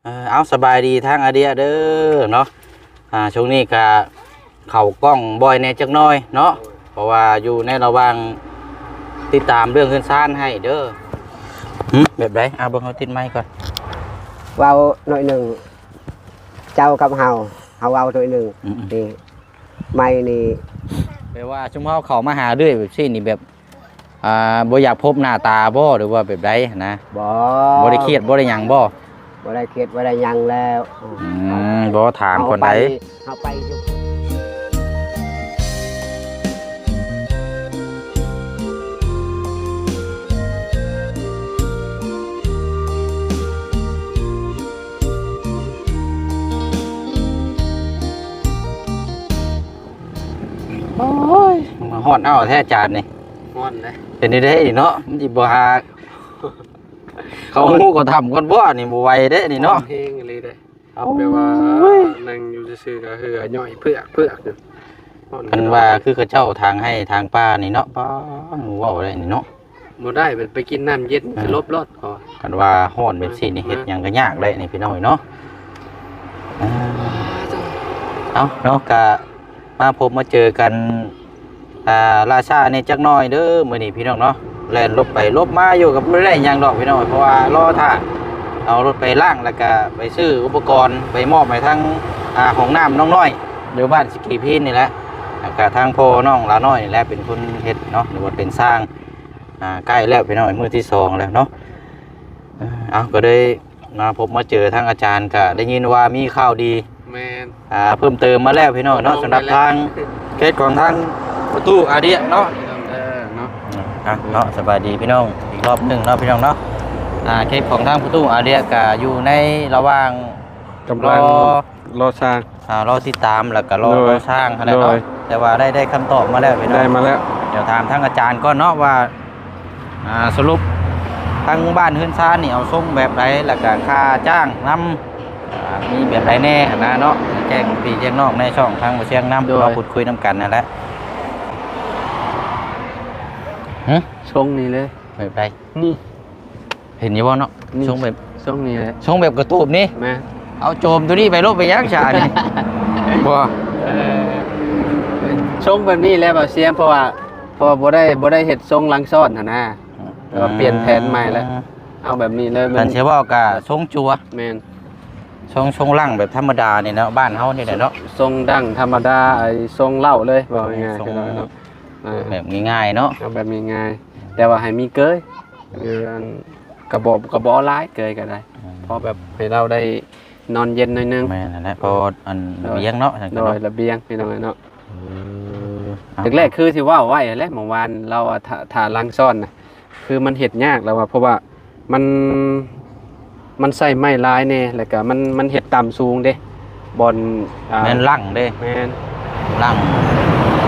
ເອີ ເອົາ ສະບາຍດີທາງອາເດຍເດີເນາະ. ອ່າ ຊ່ວງນີ້ກະເຂົ້າກ້ອງບ່ອຍແດ່ຈັກໜ້ອຍເນາະ ເພາະວ່າຢູ່ໃນລະຫວ່າງຕິດຕາມເລື່ອງເຮືອນຊານໃຫ້ເດີ. ຫຶ ແບບໃດ? ເອົາ ເບິ່ງ ເຮົາຕິດໄມກ່ອນ ເວົ້າໜ້ອຍໜຶ່ງ ເຈົ້າກັບເຮົາ ເຮົາເວົ້າໜ້ອຍໜຶ່ງ. ອືມໆ ນີ້ ໄມນີ້ ແບບວ່າຊຸມເຮົາເຂົ້າມາຫາເລື້ອຍແບບຊີ້ນີ້ ແບບ ອ່າ ບໍ່ຢາກພົບໜ້າຕາບໍ່ ຫຼືວ່າແບບໃດຫັ້ນນະ? ບໍ່ ບໍ່ໄດ້ຄຽດ ບໍ່ໄດ້ຫຍັງບໍ່? ບໍ່ໄດ້ຄຽດ ບໍ່ໄດ້ຫຍັງແລ້ວ. ອືມ ບໍ່ ຖາມກ່ອນໃດ. ເຮົາໄປຢູ່ ໂອ້ຍ ມາຮອດເອົາແທ້ຈານນີ້. ຮ້ອນເດ້. ເປັນໄດ້ເນາະ ມັນຊິບໍ່ຫາ ເຂົາຮູ້ກໍທຳກ່ອນບໍ່? ນີ້ບໍ່ໄຫວເດ້ນີ້ເນາະ. ຮ້ອນແຮງອີ່ຫຼີເດ້. ເອົາ ແບບວ່າ ໂອ້ຍ ນັ່ງຢູ່ຊື່ໆ ກໍເຫື່ອຍ້ອຍເຜືອກໆຢູ່. ຄັນວ່າຄືເຂົາເຈົ້າທາງໄຮ່ທາງປ່ານີ້ເນາະ ປ້າ ເວົ້າໄດ້ນີ້ເນາະ. ບໍ່ໄດ້ ໄປກິນນ້ຳເຢັນ ອ່າ ສະຫຼົບໂລດ. ຄັນວ່າຮ້ອນແບບຊີ້ນີ້ ເຮັດຫຍັງກໍຍາກໄດ໋ນີ້ພີ່ນ້ອງເອີຍເນາະ. ອ່າ ເອົາເນາະ ກະມາພົບມາເຈີກັນ ອ່າ ລ່າຊ້າແດ່ຈັກໜ້ອຍເດີມື້ນີ້ພີ່ນ້ອງເນາະ. ແລ່ນຫຼົບໄປຫຼົບມາຢູ່ ກໍບໍ່ໄດ້ຫຍັງດອກພີ່ນ້ອງ ເພາະວ່າລໍຖ້າເອົາລົດໄປລ້າງ ແລ້ວກະໄປຊື້ອຸປະກອນໄປມອບໃຫ້ທາງ ອ່າ ຫ້ອງນ້ຳນ້ອງນ້ອຍ ຢູ່ບ້ານສະກີພີນນີ້ແຫຼະ. ແລ້ວກະທາງພໍ່ນ້ອງຫຼານ້ອຍນີ້ແຫຼະເປັນຄົນເຮັດເນາະ ຫຼືວ່າເປັນຊ່າງ ອ່າ ໃກ້ແລ້ວພີ່ນ້ອງ ມື້ທີສອງແລ້ວເນາະ. ເອີ ເອົາ ກໍໄດ້ມາພົບມາເຈີທາງອາຈານ ກໍໄດ້ຍິນວ່າມີຂ່າວດີ ແມ່ນ ອ່າ ເພີ່ມເຕີມມາແລ້ວພີ່ນ້ອງເນາະ. ຕກລົງ ສຳລັບ ແລ້ວ ທາງເຂດຂອງທາງປະຕູອາເດຍເນາະ. ເອີ ເນາະ ອ່ະ ເນາະ ສະບາຍດີພີ່ນ້ອງອີກຮອບໜຶ່ງເນາະ ພີ່ນ້ອງເນາະ. ອ່າ ເຂດຂອງທາງປະຕູອາເດຍ ກໍຢູ່ໃນລະຫວ່າງ ກຳລັງ ລໍ ລໍສ້າງ ອ່າ ລໍຕິດຕາມ ແລ້ວກໍລໍ ໂດຍ ລໍສ້າງຫັ້ນແຫຼະເນາະ. ໂດຍ ແຕ່ວ່າໄດ້ ໄດ້ຄຳຕອບມາແລ້ວພີ່ນ້ອງ ໄດ້ມາແລ້ວ. ດຽວຖາມທາງອາຈານກ່ອນເນາະວ່າ ອ່າ ສະຫຼຸບທາງບ້ານເຮືອນຊານນີ້ເອົາຊົງແບບໃດ ແລ້ວກໍຄ່າຈ້າງນຳ ອ່າ ມີແບບໃດແດ່ຫັ້ນນະເນາະ. ແຈ້ງພີ່ແຈ້ງນ້ອງໃນຊ່ອງທາງບໍ່ຊຽງນຳ ໂດຍ ເຮົາພູດຄຸຍນຳກັນຫັ້ນແຫຼະ. ຫຶ ຊົງນີ້ເລີຍ ແບບໃດ? ນີ້ ເຫັນຢູ່ບໍ່ເນາະ? ນີ້ ຊົງແບບ ຊົງນີ້ແຫຼະ ຊົງແບບກະຕູບນີ້. ແມ່ນ ເອົາໂຈມໂຕນີ້ໄປໂລດ ໄປຫຍັງຊະນີ້? ບໍ່ ເອີ ຊົງແບບນີ້ແຫຼະ ບ່າວຊຽງ ເພາະວ່າ ເພາະວ່າບໍ່ໄດ້ ບໍ່ໄດ້ເຮັດຊົງຫຼັງຊ້ອນຫັ້ນນະ. ແຕ່ວ່າປ່ຽນແຜນໃໝ່ແລ້ວ ເອົາແບບນີ້ເລີຍ. ຄັນຊິເວົ້າກະຊົງຈົວ. ແມ່ນ ຊົງ ຊົງຫຼັງແບບທຳມະດານີ້ເນາະ ບ້ານເຮົານີ້ແຫຼະເນາະ. ຊົງດັ້ງທຳມະດາ ໄອ້ຊົງເຫຼົ້າເລີຍ ເວົ້າງ່າຍໆ ພີ່ນ້ອງເນາະ. ເອີ ແບບງ່າຍໆເນາະ ເອົາແບບງ່າຍໆ ແຕ່ວ່າໃຫ້ມີເກີຍ ເອີ ອັນ ກະບໍ່ ກະບໍ່ເອົາຫຼາຍ ເກີຍກໍໄດ້ ອືມ ພໍແບບໃຫ້ລາວໄດ້ນອນເຢັນໜ້ອຍໜຶ່ງ. ແມ່ນຫັ້ນແຫຼະ ເພາະອັນ ໂດຍ ລະບຽງເນາະ ໂດຍ ລະບຽງພີ່ນ້ອງເອີຍເນາະ. ເອີ ແລກໆ ຄືທີ່ເວົ້າໄວ້ຫັ້ນແຫຼະ ເມື່ອວານລາວວ່າຖ້າ ຖ້າຫຼັງຊ້ອນນະ ຄືມັນເຮັດຍາກລາວວ່າ ເພາະວ່າ ມັນ ມັນໃຊ້ໄມ້ຫຼາຍແດ່ ແລ້ວກະມັນ ມັນເຮັດຕ່ຳສູງເດ້ ບ່ອນ ອ່າ ແມ່ນຫຼັງເດ້. ແມ່ນ ຫຼັງ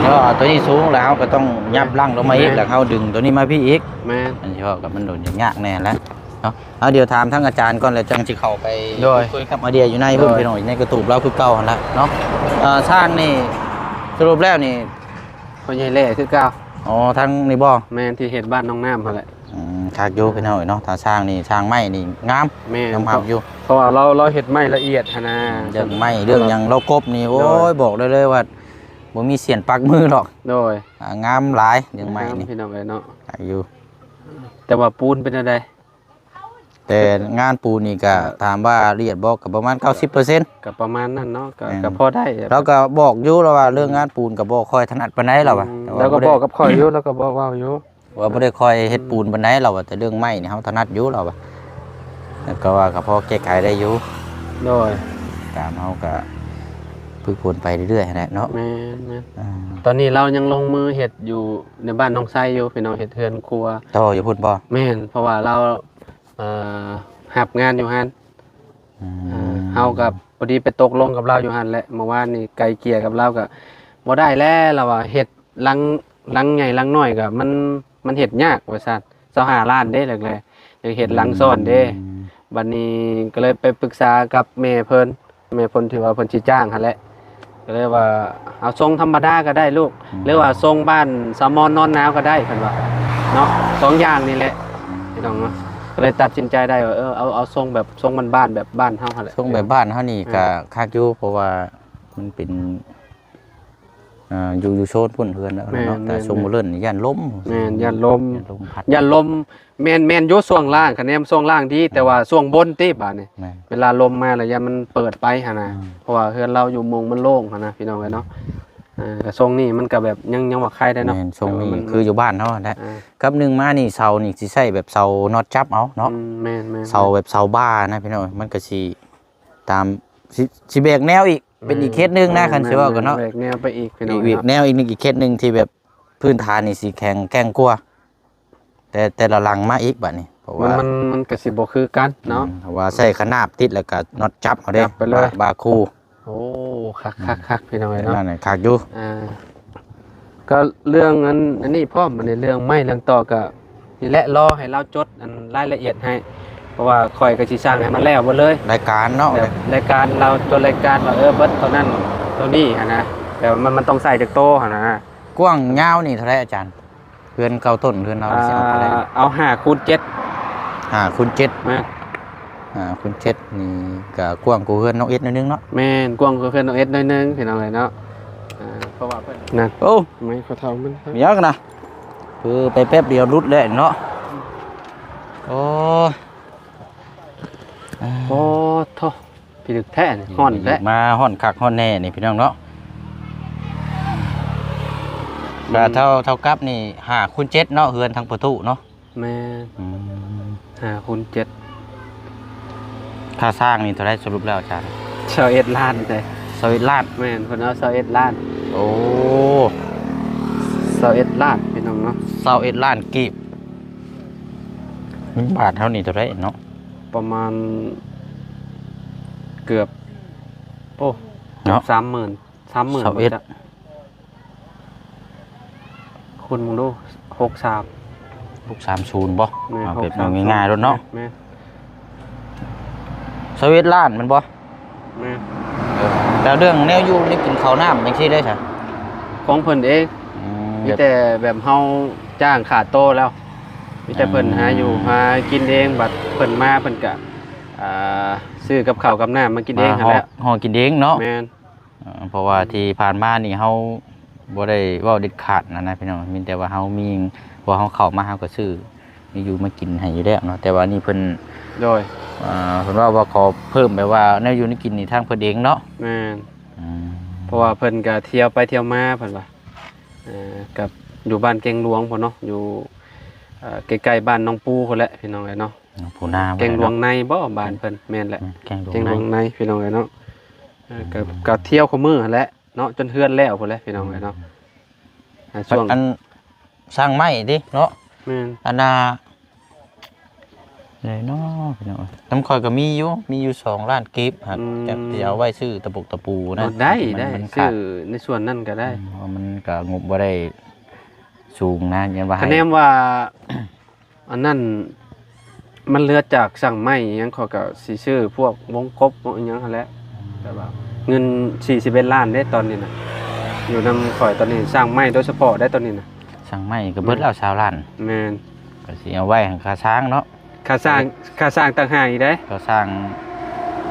ແລ້ວໂຕນີ້ສູງ ແລ້ວເຮົາກໍຕ້ອງຫຍັບຫຼັງລົງມາອີກ. ແມ່ນ ແລ້ວເຮົາດຶງໂຕນີ້ມາພີ້ອີກ. ແມ່ນ ອັນນີ້ເວົ້າກັບມັນໂດນຍາກແດ່ແຫຼະເນາະ. ເອົາ ດຽວຖາມທາງອາຈານກ່ອນ ແລ້ວຈັ່ງຊິເຂົ້າໄປ ໂດຍ ຄຸຍກັບອາເດຍຢູ່ໃນພຸ້ນ ໂດຍ ພີ່ນ້ອງ ຢູ່ໃນກະຕູບລາວຄືເກົ່າຫັ້ນລະເນາະ. ເອີ ຊ່າງນີ້ສະຫຼຸບແລ້ວນີ້ ພໍ່ໃຫຍ່ແຫຼ້ຄືເກົ່າ. ອໍ ທາງນີ້ບໍ່? ແມ່ນ ທີ່ເຮັດບ້ານໜອງນ້ຳຫັ້ນແຫຼະ. ອືມ ຄັກຢູ່ພີ່ນ້ອງເອີຍເນາະ ຖ້າຊ່າງນີ້ ຊ່າງໄມ້ນີ້ງາມ. ແມ່ນ ຍອມຮັບຢູ່ ເພາະວ່າລາວ ລາວເຮັດໄມ້ລະອຽດຫັ້ນນະ ເລື່ອງໄມ້ເລື່ອງຫຍັງລາວກົບນີ້. ໂດຍ ໂອ້ຍ ບອກໄດ້ເລີຍວ່າບໍ່ມີສ່ຽນປັກມືດອກ. ໂດຍ ອ່າ ງາມຫຼາຍເລື່ອງໄມ້ນີ້ ງາມ ພີ່ນ້ອງເອີຍເນາະ. ຄັກຢູ່ ແຕ່ວ່າປູນເປັນແນວໃດ? ແຕ່ງານປູນນີ້ກະ ກະ ຖາມວ່າລະອຽດບໍ່ ກະປະມານເກົ້າສິບເປີເຊັນ ກະປະມານນັ້ນເນາະ. ກະ ແມ່ນ ກະພໍໄດ້ ລາວກະບອກຢູ່ລາວວ່າ ເລື່ອງງານປູນກະບໍ່ຄ່ອຍຖະໜັດປານໃດລາວວ່າ. ອືມ ແຕ່ວ່າ ລາວກະບອກກັບຂ້ອຍຢູ່ ລາວກະບອກເວົ້າຢູ່ ວ່າບໍ່ໄດ້ຄ່ອຍເຮັດ ອືມ ປູນປານໃດລາວວ່າ ແຕ່ເລື່ອງໄມ້ນີ້ເຮົາຖະໜັດຢູ່ລາວວ່າ. ແລ້ວກະວ່າກະພໍແກ້ໄຂໄດ້ຢູ່. ໂດຍ ຕາມເຮົາກະຝຶກຝົນໄປເລື້ອຍໆຫັ້ນແຫຼະເນາະ. ແມ່ນໆ ອ່າ ຕອນນີ້ລາວຍັງລົງມືເຮັດຢູ່ໃນບ້ານໜອງໄຊຢູ່ ພີ່ນ້ອງ ເຮັດເຮືອນຄົວຕໍ່ຢູ່ພຸ້ນບໍ່? ແມ່ນ ເພາະວ່າລາວ ເອີ ຮັບງານຢູ່ຫັ້ນ. ອືມ ເອີ ເຮົາກໍພໍດີໄປຕົກລົງກັບລາວຢູ່ຫັ້ນແຫຼະ ເມື່ອວານນີ້ໄກ່ເກ່ຍກັບລາວກໍບໍ່ໄດ້ແລ້ວ ລາວວ່າເຮັດຫຼັງ ຫຼັງໃຫຍ່ຫຼັງນ້ອຍກໍມັນ ມັນເຮັດຍາກວ່າຊັ້ນ. ຊາວຫ້າລ້ານເດ້ ແລກໆ ຢາກເຮັດຫຼັງຊ້ອນເດ້. ອືມ ບັດນີ້ກໍເລີຍໄປປຶກສາກັບແມ່ເພິ່ນ ແມ່ເພິ່ນທີ່ວ່າເພິ່ນຊິຈ້າງຫັ້ນແຫຼະ ກໍເລີຍວ່າເອົາຊົງທຳມະດາກໍໄດ້ລູກ ອືມ ຫຼືວ່າຊົງບ້ານສາວມອນນອນໜາວກໍໄດ້ ເພິ່ນວ່າເນາະ. ສອງຢ່າງນີ້ແຫຼະ ອືມ ພີ່ນ້ອງເນາະ. ກໍເລີຍຕັດສິນໃຈໄດ້ວ່າ ເອີ ເອົາ ເອົາຊົງແບບຊົງບ້ານໆ ແບບບ້ານເຮົາຫັ້ນແຫຼະ. ຊົງແບບບ້ານເຮົານີ້ ເອີ ກໍຄັກຢູ່ ເພາະວ່າມັນເປັນ ອ່າ ຢູ່ ຢູ່ໂຊນພຸ້ນເຮືອນແລ້ວເນາະ. ແມ່ນ ແຕ່ຊົງບໍ່ເລີນນີ້ຢ້ານລົມ. ແມ່ນ ຢ້ານລົມ ຢ້ານລົມພັດ ຢ້ານລົມ. ແມ່ນ ແມ່ນຢູ່ຊ່ວງລ່າງ ຄະແນນຊ່ວງລ່າງດີ ແຕ່ວ່າຊ່ວງບົນຕິບາດນີ້ ແມ່ນ ເວລາລົມມາແລ້ວຢ້ານມັນເປີດໄປຫັ້ນນະ. ອືມ ເພາະວ່າເຮືອນລາວຢູ່ມຸງມັນໂລ່ງຫັ້ນນະ ພີ່ນ້ອງເອີຍເນາະ. ເອີ ກໍຊົງນີ້ມັນກໍແບບຍັງ ຍັງວ່າໄຄໄດ້ເນາະ. ແມ່ນ ຊົງນີ້ ແຕ່ວ່າມັນ ຄືຢູ່ບ້ານເຮົາຫັ້ນແຫຼະ. ອ່າ ກັບໜຶ່ງມານີ້ ເສົານີ້ຊິໃຊ້ແບບເສົານັອດຈັບເອົາເນາະ. ອືມ ແມ່ນໆໆ ເສົາແບບເສົາບານະ ພີ່ນ້ອງ ມັນກໍຊິຕາມ ຊິ ຊິແບກແນວອີກ ເປັນອີກເຂດໜຶ່ງນະ. ແມ່ນ ຄັນຊິເວົ້າກັນເນາະ ແບກແນວໄປອີກ ພີ່ນ້ອງເນາະ. ອີກແນວອີກ ອີກເຂດໜຶ່ງທີ່ແບບພື້ນຖານນີ້ຊິແຂງແກ່ງກວ່າ ແຕ່ ແຕ່ລະຫຼັງມາອີກບາດນີ້ ເພາະວ່າ ມັນ ມັນ ມັນກໍຊິບໍ່ຄືກັນເນາະ. ອືມ ເພາະວ່າໃຊ້ຂະໜາບຕິດ ແລ້ວກໍນັອດຈັບເອົາເດ້ ຈັບໄປເລີຍ ບາ ບາຄູ່. ໂອ້ ຄັກ ອືມ ຄັກ ຄັກ ພີ່ນ້ອງເອີຍເນາະ. ນັ້ນນະ ຄັກຢູ່. ອ່າ ກໍເລື່ອງອັນ ອັນນີ້ພ້ອມ ອັນນີ້ເລື່ອງໄມ້ເລື່ອງຕອກ ກໍນີ້ແຫຼະ ລໍໃຫ້ລາວຈົດອັນລາຍລະອຽດໃຫ້ ເພາະວ່າຂ້ອຍກໍຊິສັ່ງໃຫ້ມັນແລ້ວເບິດເລີຍ ລາຍການເນາະ. ແບບລາຍການ ລາວຈົດລາຍການວ່າ ເອີ ເບິດເທົ່ານັ້ນເທົ່ານີ້ຫັ້ນນະ ແບບມັນ ມັນຕ້ອງໃຊ້ຈັກໂຕຫັ້ນນະ. ກວ້າງຍາວນີ້ເທົ່າໃດອາຈານ? ເຮືອນເກົ້າຕົ້ນ ເຮືອນເຮົານີ້ຊິເອົາເທົ່າໃດ? ອ່າ ເອົາຫ້າຄູນເຈັດ. ຫ້າຄູນເຈັດ. ແມ່ນ. ຫ້າຄູນເຈັດນີ້ກໍກວ້າງກວ່າເຮືອນນ້ອງເອັດໜ້ອຍໜຶ່ງເນາະ. ແມ່ນ ກວ້າງກວ່າເຮືອນນ້ອງເອັດໜ້ອຍໜຶ່ງ ພີ່ນ້ອງເອີຍເນາະ. ອ່າ ເພາະວ່າເພິ່ນ ນັ້ນ ໂອ້ ໄມ້ເຂົາເຖົ້າມັນ ມີຫຍັງນະ? ຄືໄປແປັບດຽວຫຼຸດແລ້ວເນາະ. ໂອ້ຍ ໂອ້ໂທ້ ພິລຶກແທ້ນີ້ ຮ້ອນແທ້ ມາຮ້ອນຄັກຮ້ອນແນ່ນີ້ ພີ່ນ້ອງເນາະ. ອືມ ກໍເທົ່າ ເທົ່າກັບນີ້ຫ້າຄູນເຈັດເນາະ ເຮືອນທາງປະຕູເນາະ. ແມ່ນ. ອືມ ຫ້າຄູນເຈັດ. ຄ່າສ້າງນີ້ເທົ່າໃດສະຫຼຸບແລ້ວອາຈານ? ຊາວເອັດລ້ານເດ້. ຊາວເອັດລ້ານ. ແມ່ນ ເພິ່ນເອົາຊາວເອັດລ້ານ. ໂອ້ ຊາວເອັດລ້ານ ພີ່ນ້ອງເນາະ. ຊາວເອັດລ້ານກີບ ເງິນບາດເຮົານີ້ເທົ່າໃດເນາະ? ປະມານເກືອບ ໂອ້ ເນາະ ສາມໝື່ນ ສາມໝື່ນ ຊາວເອັດ ບໍ່ຈັກ ຄູນເບິ່ງດູ ຫົກສາມ ຫົກສາມສູນບໍ່? ແມ່ນ ເອົາແບບ ຫົກສາມສູນ ງ່າຍໆໂລດເນາະ. ແມ່ນ ຊາວເອັດລ້ານແມ່ນບໍ່? ແມ່ນ. ແລ້ວເລື່ອງແນວຢູ່ແນວກິນເຂົ້ານ້ຳຈັ່ງຊີ້ເດ້ຊະ? ຂອງເພິ່ນເອງ. ອືມ ມີແຕ່ແບບເຮົາຈ້າງຂາໂຕແລ້ວ ມີແຕ່ເພິ່ນ ອືມ ຫາຢູ່ຫາກິນເອງ ບັດເພິ່ນມາເພິ່ນກະ ອ່າ ຊື້ກັບເຂົ້າກັບນ້ຳມາກິນເອງຫັ້ນແຫຼະ ຫໍ່ກິນເອງເນາະ. ແມ່ນ. ເອີ ເພາະວ່າທີ່ຜ່ານມານີ້ເຮົາບໍ່ໄດ້ເວົ້າເດັດຂາດນະ ນະ ພີ່ນ້ອງ ມີແຕ່ວ່າເຮົາມີ ເພາະເຮົາເຂົ້າມາເຮົາກໍຊື້ມີຢູ່ມາກິນໃຫ້ຢູ່ແລ້ວເນາະ. ແຕ່ວ່ານີ້ເພິ່ນ ໂດຍ ເອີ ເພິ່ນເວົ້າວ່າຂໍເພີ່ມແບບວ່າແນວຢູ່ແນວກິນນີ້ທາງເພິ່ນເອງເນາະ. ແມ່ນ. ອືມ ເພາະວ່າເພິ່ນກໍທ່ຽວໄປທ່ຽວມາ ເພິ່ນວ່າ ເອີ ກັບຢູ່ບ້ານແກ້ງຫຼວງພຸ້ນເນາະ ຢູ່ ເອີ ໃກ້ໆບ້ານນ້ອງປູພຸ້ນແຫຼະ ພີ່ນ້ອງເອີຍເນາະ. ແກ້ງຫຼວງໃນບໍ່ ບ້ານເພິ່ນ? ແມ່ນແຫຼະ ແກ້ງຫຼວງໃນ ພີ່ນ້ອງເອີຍເນາະ. ເອີ ກໍ ອືມ ກໍທ່ຽວຄູ່ມື້ຫັ້ນແຫຼະເນາະ ຈົນເຮືອນແລ້ວພຸ້ນແຫຼະ ພີ່ນ້ອງເອີຍເນາະ. ອືມ ອາ ຊ່ວງ ອັນ ສ້າງໄມ້ຕິເນາະ. ແມ່ນ. ອັນນ່າ ເລີຍເນາະ ພີ່ນ້ອງເອີຍ ນຳຂ້ອຍກໍມີຢູ່ ມີຢູ່ສອງລ້ານກີບ ຫາກ ອືມ ຈະ ຈະເອົາໄວ້ຊື້ຕະປົກຕະປູນະ. ໂອ້ ໄດ້ ມັນ ໄດ້ ມັນຂາດ ຊື້ໃນສ່ວນນັ້ນກໍໄດ້. ອືມ ເພາະວ່າມັນກໍງົບບໍ່ໄດ້ສູງນະ ຍັງວ່າ ຄະແນນວ່າ ອັນນັ້ນມັນເຫຼືອຈາກສ້າງໄມ້ອີ່ຫຍັງ ຂ້ອຍກໍຊິຊື້ພວກວົງກົບ ພວກອີ່ຫຍັງຫັ້ນແຫຼະ. ແຕ່ວ່າເງິນສີ່ສິບເອັດລ້ານເດ້ຕອນນີ້ນະ ຢູ່ນຳຂ້ອຍຕອນນີ້ ສ້າງໄມ້ໂດຍສະເພາະໄດ້ຕອນນີ້ນະ. ສ້າງໄມ້ກໍເບິດແລ້ວຊາວລ້ານ. ແມ່ນ. ກໍຊິເອົາໄວ້ໃຫ້ຄ່າສ້າງເນາະ. ຄ່າສ້າງ ຄ່າສ້າງຕ່າງຫາກອີກເດ້. ຄ່າສ້າງ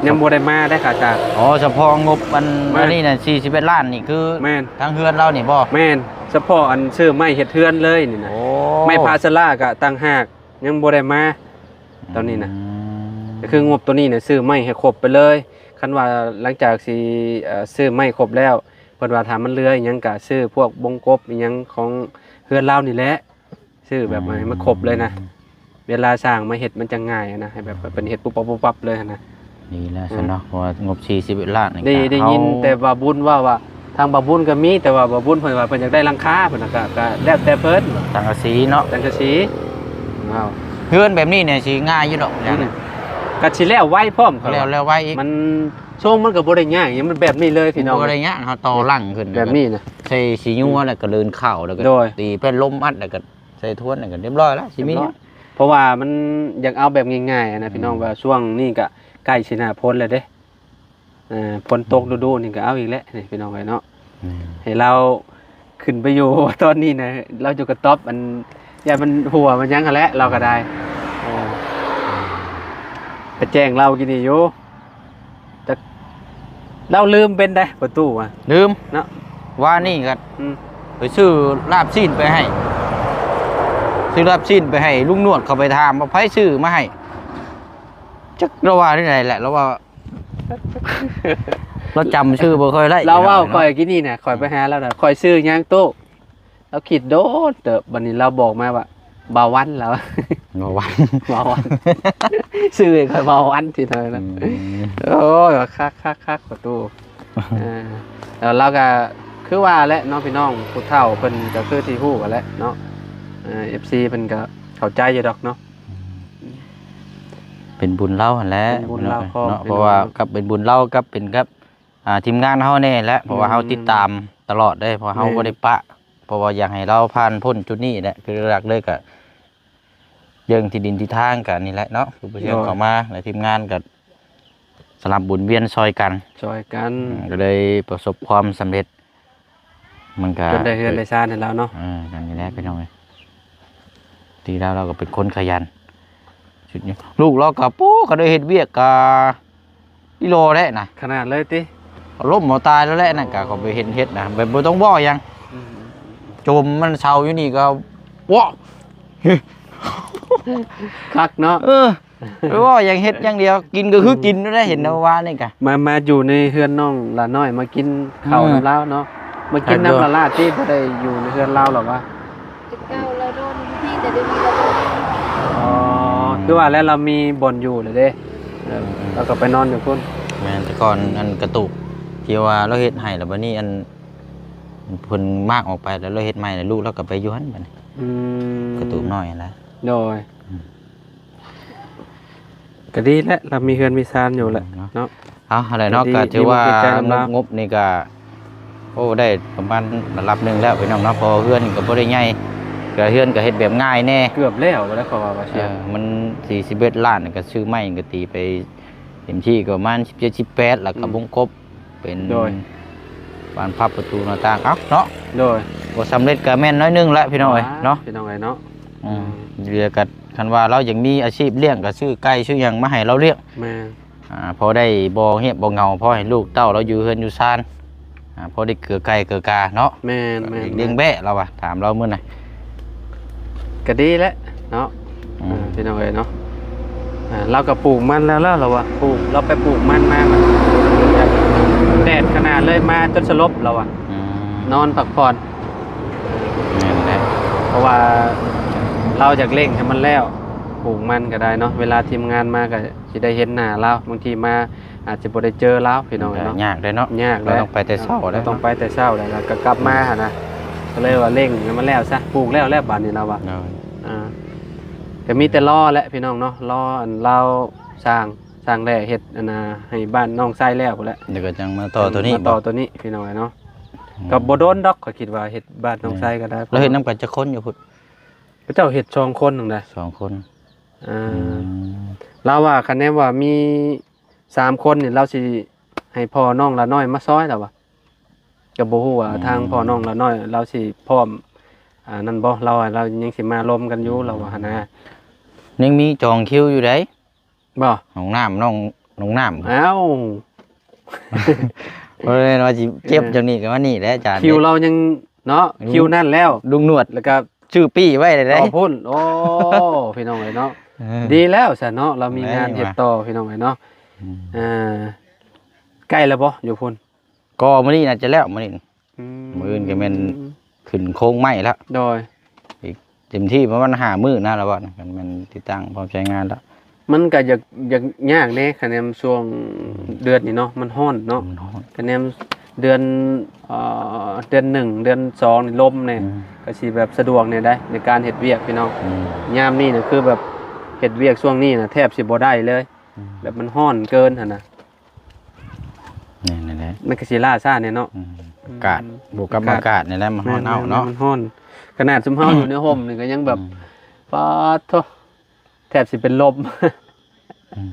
ຍັງບໍ່ໄດ້ມາໄດ້ຄ່າຈ້າງ. ອໍ ສະເພາະງົບອັນ ແມ່ນ ອັນນີ້ນະ ສີ່ສິບເອັດລ້ານນີ້ຄື ແມ່ນ ທາງເຮືອນລາວນີ້ບໍ່? ແມ່ນ. ສະເພາະອັນຊື້ໄມ້ເຮັດເຮືອນເລີຍນີ້ນະ. ໂອ້ ໄມ້ພາສະລາກໍຕ່າງຫາກ ຍັງບໍ່ໄດ້ມາ ອືມ ຕອນນີ້ນະ. ກໍຄືງົບໂຕນີ້ນະ ຊື້ໄມ້ໃຫ້ຄົບໄປເລີຍ. ຄັນວ່າຫຼັງຈາກຊິ ເອີ ຊື້ໄມ້ຄົບແລ້ວ ເພິ່ນວ່າຖ້າມັນເຫຼືອອີ່ຫຍັງກະຊື້ພວກບົງກົບອີ່ຫຍັງຂອງເຮືອນລາວນີ້ແຫຼະ ຊື້ແບບ ອືມ ໃຫ້ມັນຄົບເລີຍນະ. ເວລາຊ່າງມາເຮັດມັນຈະງ່າຍນະ ໃຫ້ແບບເພິ່ນເຮັດປຸບປັບປຸບປັບເລີຍຫັ້ນນະ. ດີແລ້ວຊັ້ນເນາະ ເພາະວ່າງົບສີ່ສິບລ້ານນີ້ ໄດ້ ກໍ ໄດ້ຍິນ ເຮົາ ແຕ່ວ່າບຸນເວົ້າວ່າ ທາງບ່າວບຸນກໍມີ ແຕ່ວ່າບ່າວບຸນເພິ່ນວ່າເພິ່ນຢາກໄດ້ຫຼັງຄາ ເພິ່ນນະ ກໍ ກໍແລ້ວແຕ່ເພິ່ນ. ສັງກະສີເນາະ ສັງກະສີ. ເວົ້າ ເຮືອນແບບນີ້ນີ້ຊິງ່າຍຢູ່ດອກ ອືມ ຢ້ານ ກໍຊິແລ້ວໄວພ້ອມ ຂ້ອຍວ່າ ແລ້ວ ແລ້ວໄວອີກ. ມັນ ຊົງມັນກໍບໍ່ໄດ້ຍາກຫຍັງ ມັນແບບນີ້ເລີຍ ພີ່ນ້ອງ ບໍ່ໄດ້ຍາກ. ເຮົາຕໍ່ຫຼັງຂຶ້ນ ແບບນີ້ນະ ໃສ່ຂີ້ຍົວ ອືມ ແລ້ວກໍເດີນເຂົ້າ ແລ້ວກໍ ໂດຍ ຕີແຜ່ນລົມອັດ ແລ້ວກໍໃສ່ທວນ ແລ້ວກໍຮຽບຮ້ອຍແລ້ວ ຊິມີ ຮຽບຮ້ອຍ. ເພາະວ່າມັນຢາກເອົາແບບງ່າຍໆນະ ພີ່ນ້ອງ ອືມ ວ່າຊ່ວງນີ້ກໍໃກ້ຊິໜ້າຝົນແລ້ວເດ້. ເອີ ຝົນຕົກ ອືມ ລະດູນີ້ກໍເອົາອີກແຫຼະນີ້ ພີ່ນ້ອງເອີຍເນາະ. ອືມ ໃຫ້ລາວຂຶ້ນໄປຢູ່ຕອນນີ້ນະ ລາວຢູ່ກະຕ໊ອບ ອັນ ຢ້ານມັນຮົ່ວມັນຫຍັງຫັ້ນແຫຼະ ລາວກໍໄດ້. ເອີ ໄປແຈ້ງລາວກີ້ນີ້ຢູ່ ຈັກ ລາວລືມເປັນໃດ໋ ປະຕູອະ ລືມເນາະ ວານນີ້ກໍ ອືມ ໄປຊື້ລາບຊີ້ນໄປໃຫ້ ຊື້ລາບຊີ້ນໄປໃຫ້ລຸງໜວດ ເຂົາໄປຖາມວ່າໃຜຊື້ມາໃຫ້ ຈັກລາວວ່າແນວໃດແຫຼະ ລາວວ່າ ລາວຈຳຊື່ບໍ່ຄ່ອຍໄດ້ ລາວເວົ້າຂ້ອຍກີ້ນີ້ນະ ຂ້ອຍໄປຫາລາວນະ ຂ້ອຍຊື່ຫຍັງໂຕ ລາວຄິດໂດນເຕີບ ບັດນີ້ລາວບອກມາວ່າ ບ່າວວັນ ລາວ ບ່າວວັນ ບ່າວວັນ ຊື່ໃຫ້ຂ້ອຍບ່າວວັນ ທີ່ເທົ່ານັ້ນ ອືມ ໂອ້ຍ ຄັກໆໆ ປະຕູ ເອີ ແລ້ວລາວກໍຄືວ່າແຫຼະເນາະ ພີ່ນ້ອງ ຜູ້ເຖົ້າເພິ່ນກໍຄືທີ່ຮູ້ຫັ້ນແຫຼະເນາະ ເອີ ເອັຟຊີ ເພິ່ນກໍເຂົ້າໃຈຢູ່ດອກເນາະ ເປັນບຸນລາວຫັ້ນແຫຼະ ເປັນບຸນລາວພ້ອມ ເນາະ ພີ່ນ້ອງ ເພາະວ່າກັບເປັນບຸນລາວ ກັບເປັນກັບ ອ່າ ທີມງານເຮົາແດ່ແຫຼະ ເພາະວ່າເຮົາ ແມ່ນ ຕິດຕາມຕະຫຼອດເດ້ ເພາະເຮົາ ແມ່ນ ບໍ່ໄດ້ປະ ເພາະວ່າຢາກໃຫ້ລາວຜ່ານພົ້ນຈຸດນີ້ແຫຼະ ຄືຫຼັກເລີຍກະເລື່ອງທີ່ດິນທີ່ທາງກະນີ້ແຫຼະເນາະ ຄືຜູ້ເຊື່ອມ ໂດຍ ເຂົ້າມາ ແລະ ທີມງານກະສະຫຼັບໝູນວຽນຊ່ອຍກັນ ຊ່ອຍກັນ ອືມ ກໍເລີຍປະສົບຄວາມສຳເລັດ ມັນກະ ຈົນໄດ້ເຮືອນໄດ້ຊານໃຫ້ລາວເນາະ ເອີ ນັ້ນນີ້ແຫຼະ ອືມ ພີ່ນ້ອງເອີຍ ທີ່ລາວ ລາວກໍເປັນຄົນຂະຫຍັນ ຊຸດນີ້ ລູກລາວກໍ ໂອ້ ກໍໄດ້ເຮັດວຽກກໍ ອີ່ຫຼໍແຫຼະນະ ຂະໜາດເລີຍຕິ ລົ້ມເອົາຕາຍແລ້ວແຫຼະ ນັ້ນກະເຂົາໄປເຫັນເຮັດນະ ແບບບໍ່ຕ້ອງເວົ້າຫຍັງ ອືມ ຈົມມັນເຊົາຢູ່ນີ້ກໍ ໂອ້ ຄັກເນາະ ເອີ ໄປເວົ້າຫຍັງ ເຮັດຢ່າງດຽວ ກິນກໍຄືກິນນັ້ນແຫຼະ ເຫັນແຕ່ວານນີ້ກະ ມາ ມາຢູ່ໃນເຮືອນນ້ອງຫຼ້ານ້ອຍ ມາກິນເຂົ້າ ອືມ ນຳລາວເນາະ ມາກິນນຳ ເອີ ຫຼ້າໆຕິ ບໍ່ໄດ້ຢູ່ໃນເຮືອນລາວຫຼອກວະ? ແຕ່ເກົ່າລາວນອນຢູ່ພີ້ ແຕ່ດຽວນີ້ລາວບໍ່ນອນ ອໍ ຄືວ່າແລ້ວລາວມີບ່ອນຢູ່ແລ້ວເດ້ ເອີ ອືມໆ ລາວກໍໄປນອນຢູ່ພຸ້ນ ແມ່ນ ແຕ່ກ່ອນອັນກະຕູບ ທີ່ວ່າລາວເຮັດໃຫ້ ແລ້ວບັດນີ້ອັນ ເພິ່ນມາກອອກໄປ ແລ້ວລາວເຮັດໃໝ່ ແລ້ວລູກລາວກໍໄປຢູ່ຫັ້ນບັດນີ້ ອືມ ກະຕູບນ້ອຍຫັ້ນແຫຼະ ໂດຍ ອືມ ກໍດີແຫຼະ ລາວມີເຮືອນມີຊານຢູ່ແຫຼະ ອືມ ເນາະ ເນາະ ເອົາ ຫັ້ນແຫຼະເນາະ ກໍຖືວ່າ ກໍດີ ມີອົກມີໃຈນຳລາວ ງົບນີ້ກໍ ໂອ້ ໄດ້ປະມານລະດັບໜຶ່ງແລ້ວພີ່ນ້ອງເນາະ ເພາະວ່າເຮືອນກໍບໍ່ໄດ້ໃຫຍ່ ກໍເຮືອນກໍເຮັດແບບງ່າຍແດ່ ເກືອບແລ້ວແລ້ວ ເຂົາວ່າວ່າ ເອີ ມັນສີ່ສິບເອັດລ້ານ ກໍຊື້ໄມ້ກໍຕີໄປເຕັມທີ່ກໍປະມານສິບເຈັດ ສິບແປດ ແລ້ວກໍ ອືມ ວົງກົບເປັນ ໂດຍ ບານພັບປະຕູໜ້າຕ່າງ ເອົ້າ ເນາະ ໂດຍ ບໍ່ສຳເລັດກໍແມ່ນໜ້ອຍໜຶ່ງແຫຼະພີ່ນ້ອງເອີຍ ເນາະ ພີ່ນ້ອງເອີຍເນາະ ອືມ ເຫຼືອກໍຄັນວ່າລາວຢາກມີອາຊີບລ້ຽງ ກໍຊື້ໄກ່ຊື້ຫຍັງມາໃຫ້ລາວລ້ຽງ ແມ່ນ ອ່າ ພໍໄດ້ບໍ່ຮຽບບໍ່ເຫງົາ ພໍໃຫ້ລູກເຕົ້າລາວຢູ່ເຮືອນຢູ່ຊານ ອ່າ ພໍໄດ້ເກືອໄກ່ເກືອກາເນາະ ແມ່ນໆໆ ລ້ຽງແບ້ລາວວ່າ ຖາມລາວມື້ນັ້ນ ກໍດີແຫຼະເນາະ ອືມ ເອີ ພີ່ນ້ອງເອີຍເນາະ ອ່າ ລາວກໍປູກມັນແລ້ວ ລາວວ່າ ປູກ ລາວໄປປູກມັນມາ ແດດຂະໜາດເລີຍ ມາຈົນສະຫຼົບ ລາວວ່າ ອືມ ນອນພັກຜ່ອນ ແມ່ນແຫຼະ ເພາະວ່າລາວຢາກເລັ່ງໃຫ້ມັນແລ້ວ ປູກມັນກໍໄດ້ເນາະ ເວລາທີມງານມາກໍ ຊິໄດ້ເຫັນໜ້າລາວ ບາງທີມາອາດຈະບໍ່ໄດ້ເຈີລາວ ພີ່ນ້ອງເອີຍເນາະ ຍາກເດ້ເນາະ ຍາກແຫຼະ ຕ້ອງໄປແຕ່ເຊົ້າແລ້ວ ຕ້ອງໄປແຕ່ເຊົ້າແລ້ວ ແລ້ວກໍກັບມາຫັ້ນນະ ກໍເລີຍວ່າເລັ່ງໃຫ້ມັນແລ້ວຊະ ປູກແລ້ວແລ້ວບາດນີ້ລາວວ່າ ໂດຍ ອ່າ ກໍມີແຕ່ລໍແຫຼະພີ່ນ້ອງເນາະ ລໍອັນລາວສ້າງ ສ້າງແຫຼະເຮັດອັນນ່າໃຫ້ບ້ານນ້ອງຊາຍແລ້ວພຸ້ນແຫຼະ ແລ້ວກໍຈັ່ງມາຕໍ່ໂຕນີ້ ມາຕໍ່ໂຕນີ້ພີ່ນ້ອງເອີຍເນາະ ອືມ ກໍບໍ່ດົນດອກ ຂ້ອຍຄິດວ່າເຮັດບ້ານນ້ອງຊາຍກໍໄດ້ ແລ້ວເຮັດນຳກັນຈັກຄົນຢູ່ພຸ້ນ? ເຂົາເຈົ້າເຮັດສອງຄົນໜຶ່ງນະ ສອງຄົນ ອ່າ ອືມ ລາວວ່າຄັນແນມວ່າມີສາມຄົນນີ້ ລາວຊິໃຫ້ພໍ່ນ້ອງລານ້ອຍມາຊ່ອຍລາວວ່າ ກໍບໍ່ຮູ້ວ່າ ອືມ ທາງພໍ່ນ້ອງລານ້ອຍລາວຊິພ້ອມ ອ່າ ນັ້ນບໍ່ ລາວວ່າລາວຍັງຊິມາລົມກັນຢູ່ ອືມ ລາວວ່າຫັ້ນນະ ຍັງມີຈອງຄິວຢູ່ໃດ໋ ບໍ່ ຫ້ອງນ້ຳນ້ອງ ນ້ອງນ້ຳ ອ້າວ ບໍ່ແມ່ນວ່າຊິເກັບ ເອີ ຈັ່ງນີ້ກໍວ່ານີ້ແຫຼະອາຈານ ຄິວລາວຍັງເນາະ ລຸງ ຄິວນັ້ນແລ້ວ ລຸງໜວດ ແລ້ວກໍຊື້ປີ້ໄວ້ແລ້ວເດ້ ຕໍ່ພຸ້ນ ໂອ້ ພີ່ນ້ອງເອີຍເນາະ ເອີ ດີແລ້ວຊະເນາະ ລາວມີງານເຮັດຕໍ່ ພີ່ນ້ອງເອີຍເນາະ ອືມ ອ່າ ໃກ້ແລ້ວບໍ່ຢູ່ພຸ້ນ? ກໍມື້ນີ້ໜ້າຈະແລ້ວ ມື້ນີ້ ອືມ ມື້ອື່ນກໍແມ່ນຂຶ້ນໂຄງໄມ້ແລ້ວ ໂດຍ ອີກເຕັມທີ່ປະມານຫ້າມື້ນະລະວ່າ ຄັນແມ່ນຕິດຕັ້ງພ້ອມໃຊ້ງານແລ້ວ ມັນກໍຢາກ ຢາກຍາກແດ່ ຄັນແນມຊ່ວງເດືອນນີ້ເນາະ ມັນຮ້ອນເນາະ ມັນຮ້ອນ ຄັນແນມເດືອນ ເອີ ເດືອນໜຶ່ງ ເດືອນສອງນີ້ລົມແດ່ ອືມ ກໍຊິແບບສະດວກແດ່ໃດ໋ ໃນການເຮັດວຽກພີ່ນ້ອງ ອືມ ຍາມນີ້ນະ ຄືແບບເຮັດວຽກຊ່ວງນີ້ນະ ແທບຊິບໍ່ໄດ້ເລີຍ ອືມ ແບບມັນຮ້ອນເກີນຫັ້ນນະ ແມ່ນແຫຼະ ມັນກໍຊິລ້າຊ້າແດ່ເນາະ ອືມ ອາກາດ ອືມ ບວກກັບອາກາດ ອາກາດນີ້ແຫຼະ ມັນຮ້ອນເອົາເນາະ ແມ່ນໆ ມັນຮ້ອນ ຂະໜາດຊຸມເຮົາຢູ່ໃນຮົ່ມນີ້ກໍຍັງແບບ ອືມ ປາດໂທ້ ແທບຊິເປັນລົມ ອືມ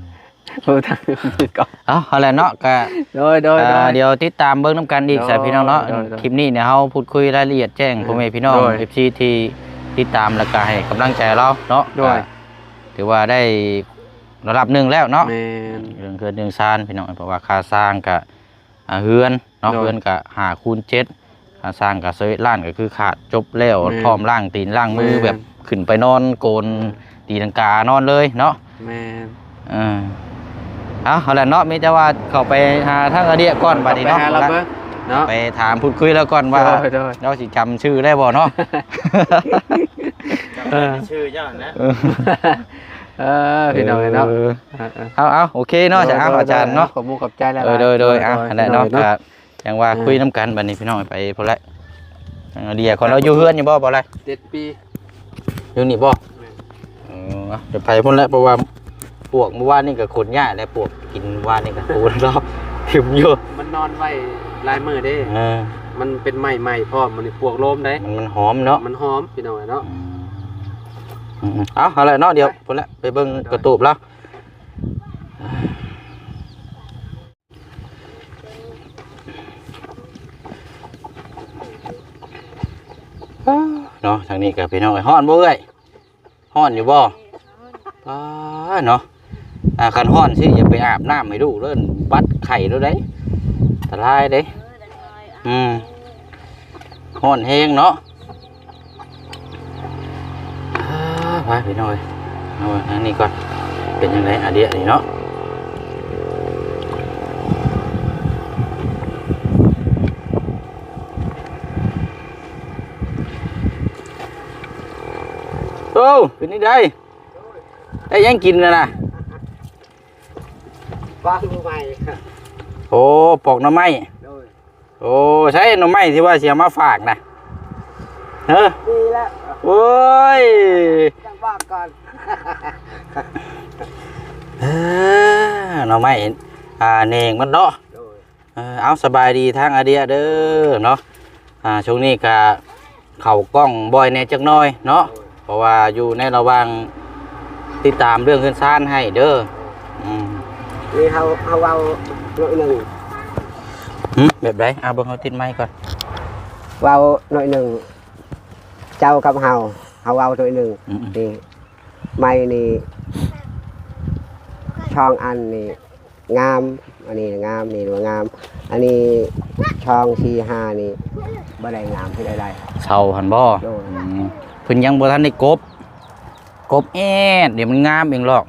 ເອີ ທາງນີ້ກໍ ເອົ້າ ຫັ້ນແຫຼະເນາະ ກໍ ໂດຍໆໆ ອ່າ ດຽວຕິດຕາມເບິ່ງນຳກັນອີກ ໂດຍ ຊະພີ່ນ້ອງເນາະ ໂດຍໆ ຄລິບນີ້ເນຍ ເຮົາພູດຄຸຍລາຍລະອຽດແຈ້ງ ເອີ ພໍ່ແມ່ພີ່ນ້ອງ ໂດຍ ເອັຟຊີ ທີ່ຕິດຕາມ ແລ້ວກໍໃຫ້ກຳລັງໃຈລາວເນາະ ໂດຍ ກໍຖືວ່າໄດ້ ລະດັບໜຶ່ງແລ້ວເນາະ ແມ່ນ ເລື່ອງເຮືອນເລື່ອງຊານພີ່ນ້ອງ ເພາະວ່າຄ່າສ້າງກະ ອ່າ ເຮືອນເນາະ ໂດຍ ເຮືອນກະຫ້າຄູນເຈັດ ຄ່າສ້າງກະຊາວເອັດລ້ານ ກະຄືຂາດຈົບແລ້ວ ແມ່ນ ພ້ອມລ້າງຕີນລ້າງມື ແມ່ນ ແບບຂຶ້ນໄປນອນໂກນ ແມ່ນ ຕີລັງການອນເລີຍເນາະ ແມ່ນ ເອີ ເອົາ ຫັ້ນແຫຼະເນາະ ມີແຕ່ວ່າເຂົ້າໄປຫາທາງອາເດຍກ່ອນ ບາດນີ້ເນາະ ໄປຫາລາວເບິ່ງເນາະ ໄປຖາມພູດຄຸຍລາວກ່ອນວ່າ ໂດຍ ໂດຍ ລາວຊິຈຳຊື່ໄດ້ບໍ່ເນາະ ເອີ ຈຳໄດ້ແຕ່ຊື່ເຈົ້າຫັ້ນແຫຼະ ເອີ ເອີ ພີ່ນ້ອງເອີຍເນາະ ເອີ ເອີ ເອົາ ເອົາ ໂອເຄເນາະ ໂດຍ ອາຈານເນາະ ໂດຍ ໂດຍ ຂອບມຸກຂອບໃຈຫຼາຍໆ ເອີ ໂດຍ ໂດຍ ເນາະ ເອີ ຫັ້ນແຫຼະເນາະ ພີ່ນ້ອງເອີຍເນາະ ກະ ຈັ່ງວ່າ ອ່າ ຄຸຍນຳກັນບັດນີ້ພີ່ນ້ອງ ໄປພຸ້ນແຫຼະ ທາງອາເດຍ ຂອງລາວຢູ່ເຮືອນຢູ່ບໍ່ ບໍ່ລະ ເຈັດປີ ຢູ່ນີ້ບໍ່ ແມ່ນ ເອີ ດຽວໄປພຸ້ນແຫຼະ ເພາະວ່າປວກມື້ວານນີ້ກໍຂົນຍ້າຍແຫຼະ ປວກກິນວານນີ້ກໍ ໂອ້ ເນາະ ຖິ້ມຢູ່ ມັນນອນໄວ້ຫຼາຍມື້ເດ້ ເອີ ມັນເປັນໄມ້ໃໝ່ພ້ອມ ມັນປວກໂລມເດ້ ມັນ ມັນຫອມເນາະ ມັນຫອມພີ່ນ້ອງເນາະ ອືມ ເອົາ ເອົາລະເນາະ ດຽວ ໄປ ພຸ້ນແຫຼະ ໄປເບິ່ງ ໂດຍ ກະຕູບລາວ. ເນາະ ທາງນີ້ກໍພີ່ນ້ອງເອີຍ ຮ້ອນບໍ່ເອື້ອຍ ຮ້ອນຢູ່ບໍ່ ປາເນາະ ອ່າ ຄັນຮ້ອນຊິຢ່າໄປອາບນ້ຳໃຫ້ລູກເດີ ບັດໄຂ້ໂລດເດ້ ອັນຕະລາຍເດ້ ອືມ ຮ້ອນແຮງເນາະ ອ່າ ໄປພີ່ນ້ອງເອີຍ ເອົາອັນນີ້ກ່ອນ ເປັນຈັ່ງໃດອາເດຍນີ້ເນາະ ໂອ້ ເປັນຈັ່ງໃດ ໄດ້ຫຍັງກິນແລ້ວນະ ປອກໜໍ່ໄມ້ ໂອ້ ປອກໜໍ່ໄມ້ ໂດຍ ໂອ້ ໃສໜໍ່ໄມ້ທີ່ວ່າຊິເອົາມາຝາກນະ ເອີ ດີແລ້ວ ໂອ້ຍ ຈັ່ງບອກກ່ອນ ເອີ ໜໍ່ໄມ້ ອ່າ ແໜງມັນເນາະ ໂດຍ ເອີ ເອົາ ສະບາຍດີທາງອາເດຍເດີເນາະ ອ່າ ຊ່ວງນີ້ກະເຂົ້າກ້ອງບ່ອຍແດ່ຈັກໜ້ອຍເນາະ ໂດຍ ເພາະວ່າຢູ່ໃນລະຫວ່າງຕິດຕາມເລື່ອງເຮືອນຊານໃຫ້ເດີ ອືມ ນີ້ເຮົາ ເຮົາເວົ້າໜ້ອຍໜຶ່ງ ຫຶ ແບບໃດ ເອົາເບິ່ງ ເຮົາຕິດໄມກ່ອນ ເວົ້າໜ້ອຍໜຶ່ງ ເຈົ້າກັບເຮົາ ເຮົາເວົ້າໜ້ອຍໜຶ່ງ ອືມໆ ນີ້ ໄມ້ນີ້ ຊ່ອງອັນນີ້ງາມ ອັນນີ້ງາມ ນີ້ວ່າງາມ ອັນນີ້ຊ່ອງສີ່ຫ້ານີ້ບໍ່ໄດ້ງາມ ເຮັດໃດ ເສົາຫັ້ນບໍ່ ໂດຍ ອືມ ເພິ່ນຍັງບໍ່ທັນໄດ້ກົບ ກົບແອດ ດຽວມັນງາມເອງດອກ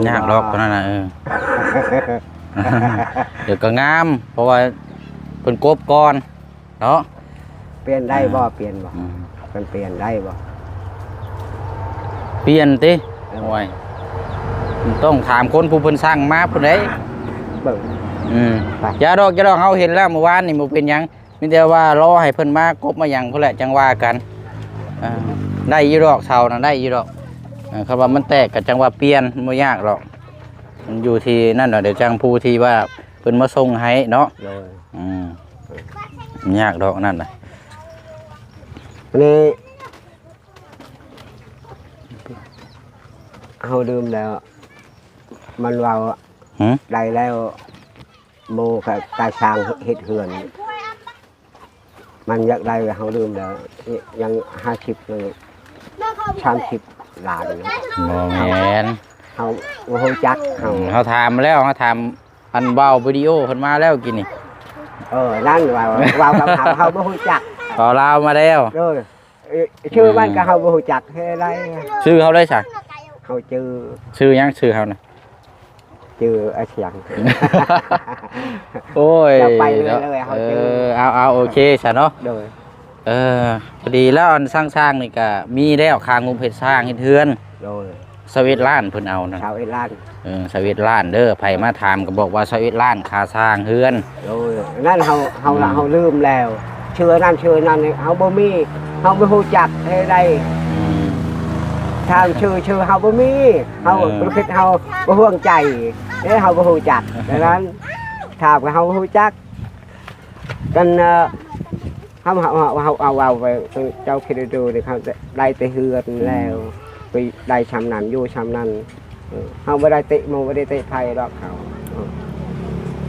ຍາກດອກ ເທົ່ານັ້ນນະ ເອີ ດຽວກໍງາມ ເພາະວ່າເພິ່ນກົບກ່ອນ ເນາະ ປ່ຽນໄດ້ບໍ່ ເອີ ປ່ຽນບໍ່ ອືມ ມັນປ່ຽນໄດ້ບໍ່ ປ່ຽນຕິ ເອີ ໂອ້ຍ ຕ້ອງຖາມຄົນຜູ້ເພິ່ນສັ່ງມາພຸ້ນເດ້ ເບິ່ງ ອືມ ໄປ ຢ່າດອກ ຢ່າດອກ ເຮົາເຫັນແລ້ວມື້ວານນີ້ ບໍ່ເປັນຫຍັງ ມີແຕ່ວ່າລໍໃຫ້ເພິ່ນມາກົບມາຫຍັງພຸ້ນແຫຼະ ຈັ່ງວ່າກັນ ເອີ ໄດ້ຢູ່ດອກ ເສົານະ ໄດ້ຢູ່ດອກ ເອີ ຄັນວ່າມັນແຕກກໍຈັ່ງວ່າປ່ຽນ ບໍ່ຍາກດອກ ມັນຢູ່ທີ່ນັ້ນດອກ ດຽວຈັ່ງຜູ້ທີ່ວ່າເພິ່ນມາສົ່ງໃຫ້ເນາະ ໂດຍ ອືມ ຍາກດອກນັ້ນນະ ນີ້ ເຮົາລືມແລ້ວ ມັນເວົ້າ ຫຶ ໄດ້ແລ້ວ ໂມກະກາຊ່າງເຮັດເຮືອນ ມັນຢາກໄດ້ ເຮົາລືມແລ້ວ ຍັງຫ້າສິບ ຍັງສາມສິບລ້ານ ບໍ່ແມ່ນ ເຮົາບໍ່ຮູ້ຈັກ ເຮົາ ເຮົາຖາມມາແລ້ວ ເຮົາຖາມ ອັນເວົ້າວິດີໂອເພິ່ນມາແລ້ວກີ້ນີ້ ເອີ ນັ້ນເວົ້າ ເວົ້າກັບເຮົາ ເຮົາບໍ່ຮູ້ຈັກ ເວົ້າລາວມາແລ້ວ ໂດຍ ເອີ ຊື່ມັນກໍເຮົາບໍ່ຮູ້ຈັກ ເຮັດໃດ ຊື່ເຮົາໄດ້ຊະ ເຮົາຈື່ ຊື່ຫຍັງ ຊື່ເຮົານະ ຈື່ອາຊຽງ ໂອ້ຍ ເຮົາໄປເລື້ອຍໆ ເຮົາ ເອີ ຈື່ ເອົາໆ ໂອເຄຊະເນາະ ໂດຍ ເອີ ພໍດີແລ້ວ ອັນຊ່າງໆນີ້ກະມີແລ້ວ ຄ່າງົບເຮັດຊ່າງເຮັດເຮືອນ ໂດຍ ຊາວເອັດລ້ານເພິ່ນເອົານະ ຊາວເອັດລ້ານ ເອີ ຊາວເອັດລ້ານເດີ ໃຜມາຖາມກໍບອກວ່າຊາວເອັດລ້ານຄ່າສ້າງເຮືອນ ໂອ້ຍ ນັ້ນເຮົາ ເຮົາລະ ອືມ ເຮົາລືມແລ້ວ ຊື່ນັ້ນຊື່ນັ້ນເຮົາບໍ່ມີ ເຮົາບໍ່ຮູ້ຈັກເຮັດໃດ ອືມ ຖາມຊື່ ຊື່ເຮົາບໍ່ມີ ເຮົາ ເອີ ບໍ່ຄິດ ເຮົາບໍ່ຫ່ວງໃຈເດ້ ເຮົາບໍ່ຮູ້ຈັກ ດັ່ງນັ້ນ ຖາມກໍເຮົາບໍ່ຮູ້ຈັກ ກັນ ເອີ ເຮົາ ເຮົາ ເຮົາ ເຮົາເອົາ ເອົາໄປ ເຈົ້າຄິດດູໆ ເຂົາໄດ້ແຕ່ເຮືອນແລ້ວ ອືມ ໄປໄດ້ຊ່ຳນັ້ນ ຢູ່ຊ່ຳນັ້ນ ເອີ ເຮົາບໍ່ໄດ້ເຕະໝູ່ ບໍ່ໄດ້ເຕະໃຜດອກເຮົາ ເອີ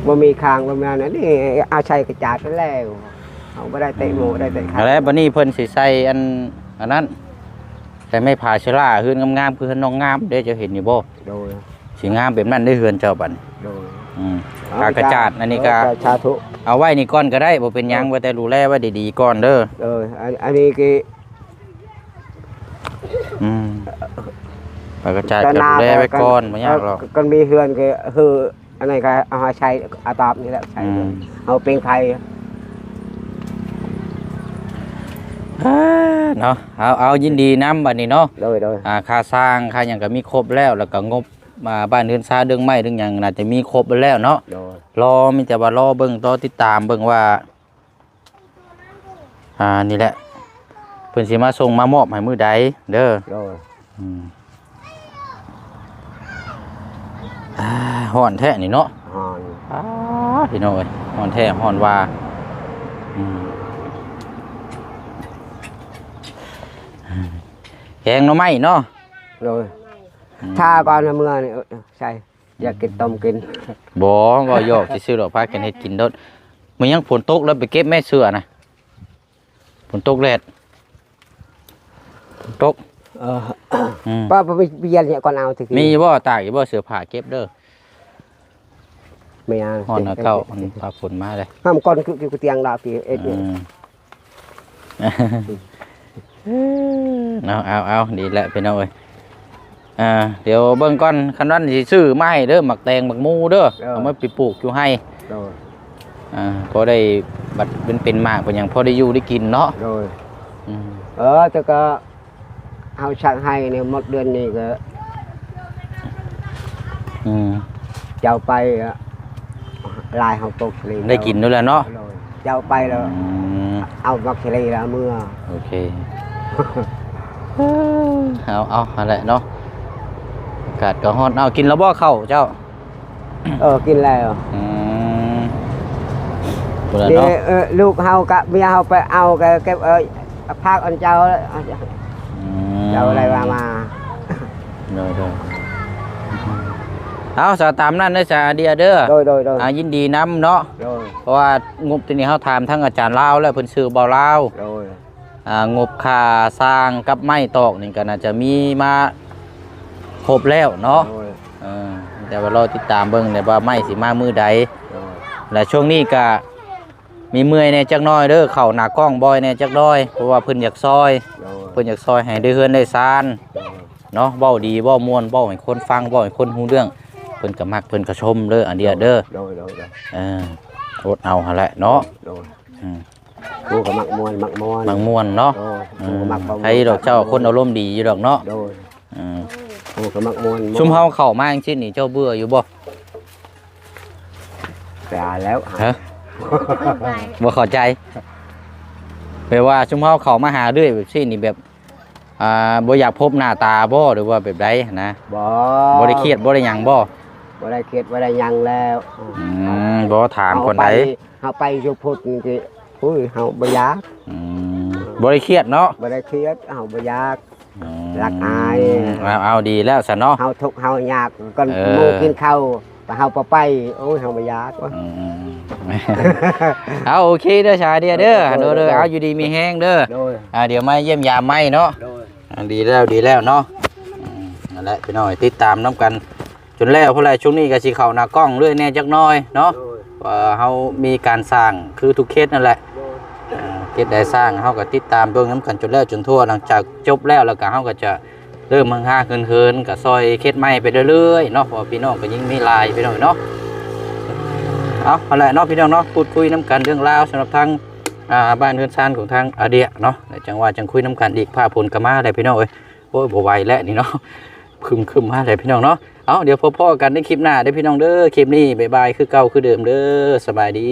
ບໍ່ມີຄ້າງ ບໍ່ມີອັນນັ້ນ ນີ້ອາໄສກະຈາດແລ້ວ ເຮົາບໍ່ໄດ້ເຕະໝູ່ ອືມ ບໍ່ໄດ້ເຕະໃຜ ແລ້ວບັດນີ້ເພິ່ນຊິໃສ່ອັນ ອັນນັ້ນ ໃ ແຕ່ໄມ້ຜາເຊລາ ເຮືອນງາມໆ ຄືເຮືອນນ້ອງງາມເດ້ ເຈົ້າເຫັນຢູ່ບໍ່? ໂດຍ ຊິງາມແບບນັ້ນເດ້ເຮືອນເຈົ້າບັດນີ້. ໂດຍ ອືມ ເອີ ຜ້າກະຈາດອັນນີ້ກະ ເອີ ສາທຸ ເອົາໄວ້ນີ້ກ່ອນກໍໄດ້ ບໍ່ເປັນຫຍັງ ເອີ ວ່າແຕ່ດູແລໄວ້ດີໆກ່ອນເດີ. ໂດຍ ອັນ ອັນນີ້ຄື ອືມ ຜ້າກະຈາດກໍດູແລໄວ້ກ່ອນ ບໍ່ຍາກດອກ. ເອີ ຄັນມີເຮືອນກໍຄື ອັນນັ້ນກໍເອົາໃຫ້ໃຊ້ ເອົາຕອບນີ້ແຫຼະໃຊ້ ອືມ ເອົາເປັນໄຟ ເອີ ເນາະ. ເອົາ ເອົາ ຍິນດີນຳບັດນີ້ເນາະ. ໂດຍ ໂດຍ ອ່າ ຄ່າສ້າງ ຄ່າຫຍັງກໍມີຄົບແລ້ວ ແລ້ວກໍງົບ ອ່າ ບ້ານເຮືອນຊານ ເລື່ອງໄມ້ເລື່ອງຫຍັງ ໜ້າຈະມີຄົບແລ້ວເນາະ. ໂດຍ ລໍ ມີແຕ່ວ່າລໍເບິ່ງ ລໍຕິດຕາມເບິ່ງວ່າ ອ່າ ນີ້ແຫຼະ ເພິ່ນຊິມາສົ່ງມາມອບໃຫ້ມື້ໃດເດີ. ໂດຍ ອືມ ອ່າ ຮ້ອນແທ້ນີ້ເນາະ. ຮ້ອນ ອ່າ ພີ່ນ້ອງເອີຍ ຮ້ອນແທ້ ຮ້ອນວ່າ ອືມ ແກງໜໍ່ໄມ້ເນາະ. ໂດຍ ອືມ ຖ້າກ່ອນເມື່ອນີ້ ເອີ ໃສ່ ຢາກກິນຕົ້ມກິນ. ບໍ່ ເວົ້າຢອກຊື່ໆດອກ ພາກັນເຮັດກິນໂລດ. ມັນຍັງຝົນຕົກແລ້ວ ໄປເກັບແມ່ເສື້ອນະ. ຝົນຕົກແດດ ຝົນຕົກ. ເອີ ອືມ ປ້າໄປປ່ຽນເນຍກ່ອນເອົາຕະກີ້. ມີຢູ່ບໍ່? ຕາກຢູ່ບໍ່? ເສື້ອຜ້າເກັບເດີ. ແມ່ນຫຍັງ? ຮ້ອນເອົາເຂົ້າ ມັນພາຝົນມາເລີຍ. ຫ້າມກ່ອນຄື ຄືຕຽງລາວຕີເອັດເນຍ. ອືມ ເນາະ ເອົາ ເອົາ ດີແລ້ວພີ່ນ້ອງເອີຍ. ອ່າ ດຽວເບິ່ງກ່ອນ ຄັນນັ້ນຊິຊື້ມາໃຫ້ເດີ ໝາກແຕງໝາກມູເດີ. ເອີ ເອົາມາໄປປູກຢູ່ໄຮ່. ໂດຍ ອ່າ ພໍໄດ້ບັດເປັນ ເປັນໝາກເປັນຫຍັງ ພໍໄດ້ຢູ່ໄດ້ກິນເນາະ. ໂດຍ ອືມ ເອີ ແຕ່ກໍ ເຮົາຊັກໄຮ່ນີ້ໝົດເດືອນນີ້ກໍ ອືມ ເຈົ້າໄປລາຍເຮົາຕົກສະເລ ໄດ້ກິນຢູ່ແລ້ວເນາະ. ໂດຍ ເຈົ້າໄປແລ້ວ ອືມ ເອົາໝາກສະເລແລ້ວເມືອ. ໂອເຄ ເອົາ ເອົາ ຫັ້ນແຫຼະເນາະ ອາກາດກໍຮ້ອນ. ເອົາ ກິນແລ້ວບໍ່ເຂົ້າເຈົ້າ? ເອີ ກິນແລ້ວ. ອືມ ພຸ້ນລະເນາະ. ເອີ ລູກເຮົາກັບເມຍເຮົາໄປເອົາ ກໍເກັບເອົາຜັກອັນເຈົ້າ. ອືມ ເຈົ້າໄດ້ວ່າມາ. ໂດຍໆ ເອົາ ສະ ຕາມນັ້ນເດີ ສະ ອາເດຍເດີ. ໂດຍໆໆ ອ່າ ຍິນດີນຳເນາະ. ໂດຍ ເພາະວ່າງົບໂຕນີ້ເຮົາຖາມທາງອາຈານລາວແລ້ວ ເພິ່ນຊື່ບ່າວລາວ. ໂດຍ ອ່າ ງົບຄ່າສ້າງກັບໄມ້ຕອກນີ້ກໍໜ້າຈະມີມາຄົບແລ້ວເນາະ. ໂດຍ ເອີ ແຕ່ວ່າລໍຕິດຕາມເບິ່ງແຫຼະວ່າໄມ້ຊິມາມື້ໃດ. ໂດຍ ແລະ ຊ່ວງນີ້ກໍມີເມື່ອຍແດ່ຈັກໜ້ອຍເດີ ເຂົ້າໜ້າກ້ອງບ່ອຍແດ່ຈັກໜ້ອຍ ເພາະວ່າເພິ່ນຢາກຊ່ອຍ. ໂດຍ ເພິ່ນຢາກຊ່ອຍໃຫ້ໄດ້ເຮືອນໄດ້ຊານ. ໂດຍ ເນາະ ເວົ້າດີເວົ້າມ່ວນ ເວົ້າໃຫ້ຄົນຟັງ ເວົ້າໃຫ້ຄົນຮູ້ເລື່ອງ ເພິ່ນກໍມັກ ເພິ່ນກໍຊົມເດີ ອາເດຍເດີ. ໂດຍໆໆ ເອີ ອົດເອົາຫັ້ນແຫຼະເນາະ. ໂດຍ ອືມ ຜູ້ກໍມັກມ່ວນ ມັກມ່ວນ ມັກມ່ວນເນາະ. ໂອ້ ເອີ ຜູ້ກໍມັກ ໃຜດອກເຈົ້າ ຄົນອາລົມດີຢູ່ດອກເນາະ. ໂດຍ ເອີ ຜູ້ກໍມັກມ່ວນ. ຊຸມເຮົາເຂົ້າມາຈັ່ງຊີ້ນີ້ ເຈົ້າເບື່ອຢູ່ບໍ່? ເບື່ອແລ້ວ. ຮະ? ບໍ່ເຂົ້າໃຈ ແບບວ່າຊຸມເຮົາເຂົ້າມາຫາເລື້ອຍແບບຊີ້ນີ້ ແບບ ອ່າ ບໍ່ຢາກພົບໜ້າຕາບໍ່ ຫຼືວ່າແບບໃດຫັ້ນນະ? ບໍ່ ບໍ່ໄດ້ຄຽດ ບໍ່ໄດ້ຫຍັງບໍ່? ບໍ່ໄດ້ຄຽດ ບໍ່ໄດ້ຫຍັງແລ້ວ. ອືມ ບໍ່ຖາມຄົນໃດ ເຮົາໄປຢູ່ພຸ້ນນີ້ ໂອ້ຍ ເຮົາບໍ່ຢາກ. ອືມ ບໍ່ໄດ້ຄຽດເນາະ? ບໍ່ໄດ້ຄຽດ ເຮົາບໍ່ຢາກ. ອືມ ລັກອາຍ. ເອົາ ເອົາ ດີແລ້ວຊັ້ນເນາະ ເຮົາທຸກເຮົາຍາກ ກ່ອນ ເອີ ໝູ່ກິນເຂົ້າ ແຕ່ເຮົາບໍ່ໄປ ໂອ້ຍ ເຮົາບໍ່ຢາກ. ອືມ ເອົາ ໂອເຄເດີ ສາເດຍເດີ. ໂດຍ ໂດຍ ໂດຍ ເອົາ ຢູ່ດີມີແຮງເດີ. ໂດຍ ອ່າ ດຽວມາຢ້ຽມຢາມໃໝ່ເນາະ. ໂດຍ ອ່າ ດີແລ້ວ ດີແລ້ວເນາະ. ອືມ ນັ້ນແຫຼະ ພີ່ນ້ອງ ຕິດຕາມນຳກັນຈົນແລ້ວພຸ້ນແຫຼະ. ຊ່ວງນີ້ກໍຊິເຂົ້າໜ້າກ້ອງເລື້ອຍແດ່ຈັກໜ້ອຍເນາະ. ໂດຍ ວ່າເຮົາມີການສ້າງຄືທຸກເຂດນັ້ນແຫຼະ. ໂດຍ ເອີ ເຂດໃດສ້າງ ເຮົາກໍຕິດຕາມເບິ່ງນຳກັນຈົນແລ້ວຈົນທົ່ວ. ຫຼັງຈາກຈົບແລ້ວ ແລ້ວກໍເຮົາກໍຈະ ເລີ່ມເຮືອນເຮືອນ ກໍຊ່ອຍເຮັດໃໝ່ໄປເລື້ອຍໆເນາະ ເພາະວ່າພີ່ນ້ອງກໍຍິ່ງມີຫຼາຍ ພີ່ນ້ອງເນາະ. ເອົາ ຫັ້ນແຫຼະເນາະ ພີ່ນ້ອງເນາະ ພູດຄຸຍນຳກັນເລື່ອງລາວສຳລັບທາງ ອ່າ ບ້ານເຮືອນຊານຂອງທາງອາເດຍເນາະ. ແລ້ວຈັ່ງວ່າຈັ່ງຄຸຍນຳກັນອີກ ຟ້າຝົນກໍມາແລ້ວ ພີ່ນ້ອງເອີຍ. ໂອ້ຍ ບໍ່ໄຫວແລ້ວນີ້ເນາະ ຄຶ້ມໆມາແລ້ວ ພີ່ນ້ອງເນາະ. ເອົາ ດຽວພໍ້ໆກັນໃນຄລິບໜ້າເດີ ພີ່ນ້ອງເດີ. ຄລິບນີ້ບາຍບາຍ ຄືເກົ່າຄືເດີມເດີ. ສະບາຍດີ.